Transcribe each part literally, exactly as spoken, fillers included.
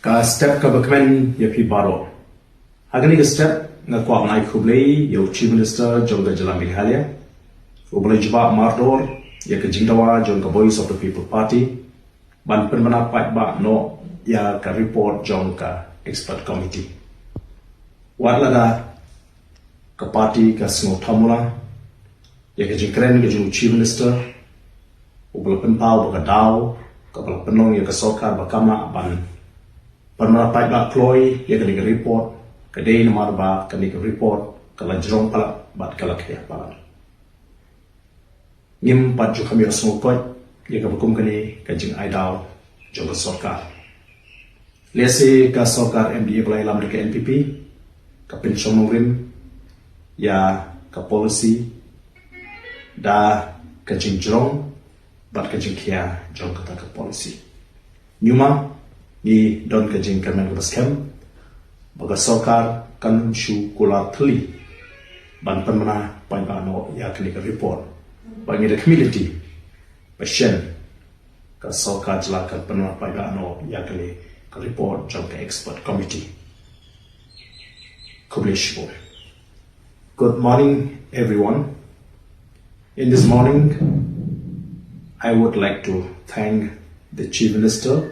Ka step kaba kmen ïa phi baroh. Ha kane ka step nga kwah ban ai khublei ïa u Chief Minister jong ka jylla Meghalaya, uba la jubab mardor ïa ka jingdawa jong ka Voice of the People Party ban pynbna paidbah noh ïa ka report jong ka expert committee. Wat lada ka party ka sngewthuh mula ïa ka jingkren ka jong u Chief Minister, uba la pynpaw ba ka daw kaba la pynlong ïa ka sorkar ba kam lah ban pynbna paidbah kloi ïa kane ka report, ka dei namar ba kane ka report ka la jrong palat bad ka la khia palat. Ngim pat ju kham ïohsngew koit ïa kaba kum kane ka jingai daw jong ka sorkar. Lehse ka sorkar M D A ba la ïalam da ka N P P ka pynshong nongrim ïa ka policy da ka jingjrong bad ka jingkhia jong kata ka policy. Ñiuma ngi don ka jingkyrmen kaba skhem ba ka sorkar kan shu kular thylli ban pynbna paidbah noh ïa kane ka report. Ba ngi da khmih lynti ba shen ka sorkar jylla kan pynbna paidbah noh ïa kane ka report jong ka expert committee. Khublei shibun. Good morning, everyone. In this morning, I would like to thank the Chief Minister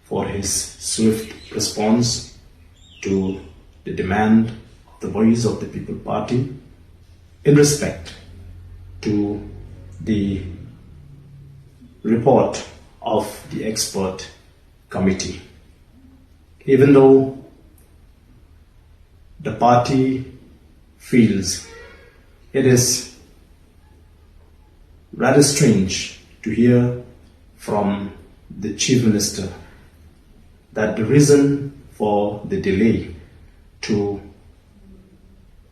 for his swift response to the demand of the Voice of the People Party in respect to the report of the expert committee. Even though the party feels it is rather strange to hear from the Chief Minister that the reason for the delay to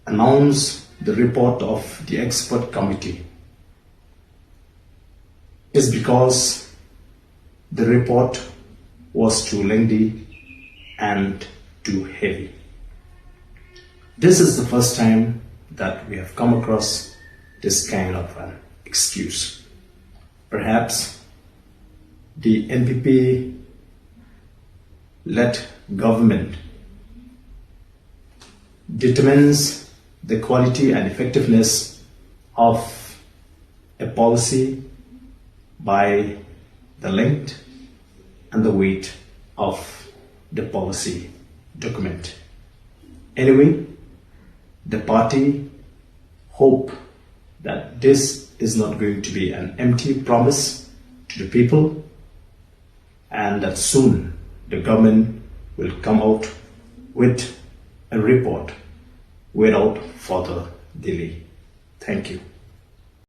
announce the report of the expert committee is because the report was too lengthy and too heavy. This is the first time that we have come across this kind of an excuse. Perhaps the N P P led government determines the quality and effectiveness of a policy by the length and the weight of the policy document. Anyway, the party hope that this is not going to be an empty promise to the people and that soon the government will come out with a report without further delay. Thank you.